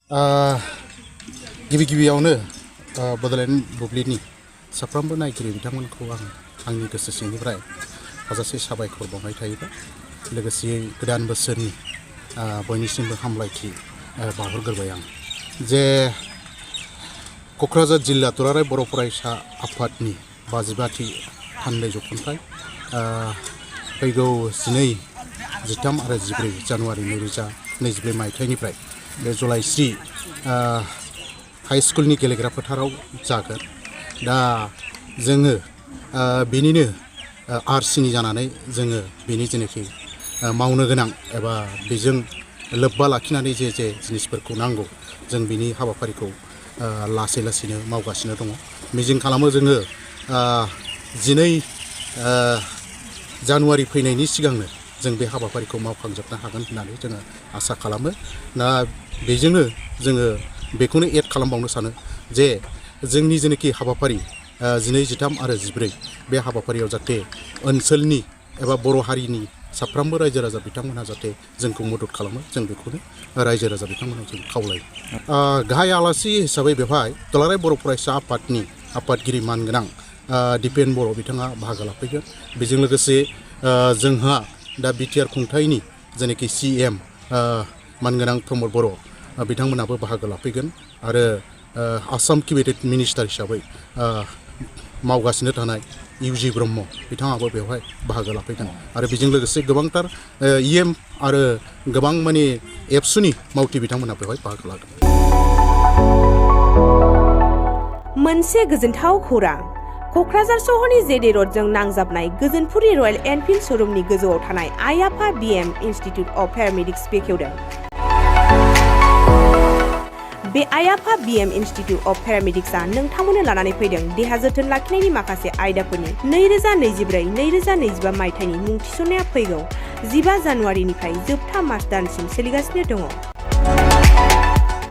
गिबि गिबियावनो बड'लेण्ड बुब्लिनि साफ्रोमबो नायगिरि बिथांमोनखौ आंनि गोसो सिंनिफ्राय हाजासे साबायखर बावनाय थाहैबाय। लोगोसे गोदान बोसोरनि बयनिसिमबो हामलायथि बावहरग्रोबाय आं। जे क'क्राझार जिल्ला दुलाराय बर' फरायसा आफादनि 52थि थान्दै जथुमथाय फैगौ 12, 13 आरो 14 जानुवारि 2024 मायथाइनिफ्राय बे जलाइस्रि हाई स्कुलनि गेलेग्रा फोथाराव जागोन। दा जोङो बेनिनो आरसिनि जानानै जोङो बेनि जेनाखि मावनो गोनां एबा बेजों लोब्बा लाखिनानै जे जिनिसफोरखौ नांगौ जों बिनि हाबाफारिखौ लासै लासैनो मावगासिनो दङ। मिजिं खालामो जोङो 12 जानुवारि फैनायनि सिगांनो जों बे हाबाफारिखौ मावखांजोबनो हागोन होननानै जोङो आसा खालामो। दा बेजोंनो जोङो बेखौनो एड खालामबावनो सानो जे जोंनि जेनाखि हाबाफारि 12, 13 आरो 14 बे हाबाफारियाव जाहाथे ओनसोलनि एबा बर' हारिनि साफ्रोमबो रायजो राजा बिथांमोनहा जाहाथे जोंखौ मदद खालामो, जों बेखौनो रायजो राजा बिथांमोनाव जों खावलायो। गाहाय आलासि हिसाबै बेवहाय दुलाराय बर' फरायसा आफादनि आफादगिरि मानगोनां दिपेन बर' बिथाङा बाहागो लाफैगोन। बेजों लोगोसे जोंहा दा बिटिआर खुंथायनि जेनाखि CM मानगोनां प्रमद बर' बिथांमोनाबो बाहागो लाफैगोन आरो आसाम केबिनेट मिनिस्टार हिसाबै मावगासिनो थानाय UG ब्रह्म बिथाङाबो बेवहाय बाहागो लाफैगोन आरो बेजों लोगोसे गोबांथार EM आरो गोबां माने एबसुनि मावथि बिथांमोना बेवहाय बाहागो लागोन। मोनसे गोजोनथाव खौरां। क'क्राझार सहरनि जेडे रडजों नांजाबनाय गोजोनपुरि रयेल एनफिल्ड श'रुमनि गोजौआव थानाय आइ आफा BM इन्स्टिटिउट अफ पेरामेडिक्स बेखेवदों। बे आइ आफा BM इन्स्टिटिउट अफ पेरामेडिक्सआ नोंथांमोननो लानानै फैदों देहा जोथोन लाखिनायनि माखासे आयदाफोरनि 2024-2025 मायथाइनि मुं थिसननाया फैगौ 15 जानुवारिनिफ्राय जोबथा मार्च दानसिम सोलिगासिनो दङ।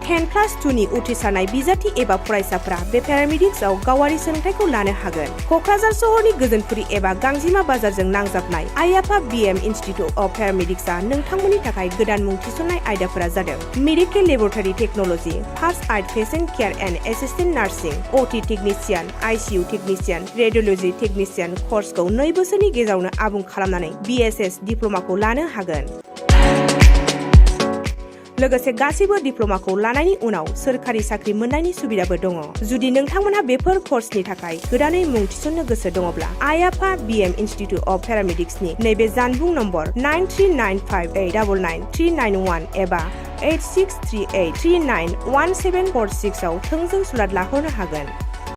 10+2 नि उथ्रिसारनाय बिजाथि एबा फरायसाफोरा बे पेरामेडिक्सआव गावारि सोलोंथाइखौ लानो हागोन। क'क्राझार सहरनि गोजोनपुरि एबा गांजिमा बाजारजों नांजाबनाय आइ आफा BM इन्स्टिटिउट अफ पेरामेडिक्सआ नोंथांमोननि थाखाय गोदान मुं थिसननाय आयदाफोरा जादों medical laboratory technology, first aid patient care and assistant nursing, OT technician, ICU technician, radiology technician कर्सखौ 2 बोसोरनि गेजेरावनो आबुं खालामनानै BSS डिप्ल'माखौ लानो हागोन। लोगोसे गासैबो डिप्ल'माखौ लानायनि उनाव सोरखारि साख्रि मोननायनि सुबिदाबो दङ। जुदि नोंथांमोनहा बेफोर कर्सनि थाखाय गोदानै मुं थिसननो गोसो दङब्ला आइ आफा BM इन्स्टिटिउट अफ पेरामेडिक्सनि नैबे जानबुं नम्बर 9395899391 एबा 8638391746 आव थोंजों सुलाद लाहरनो हागोन।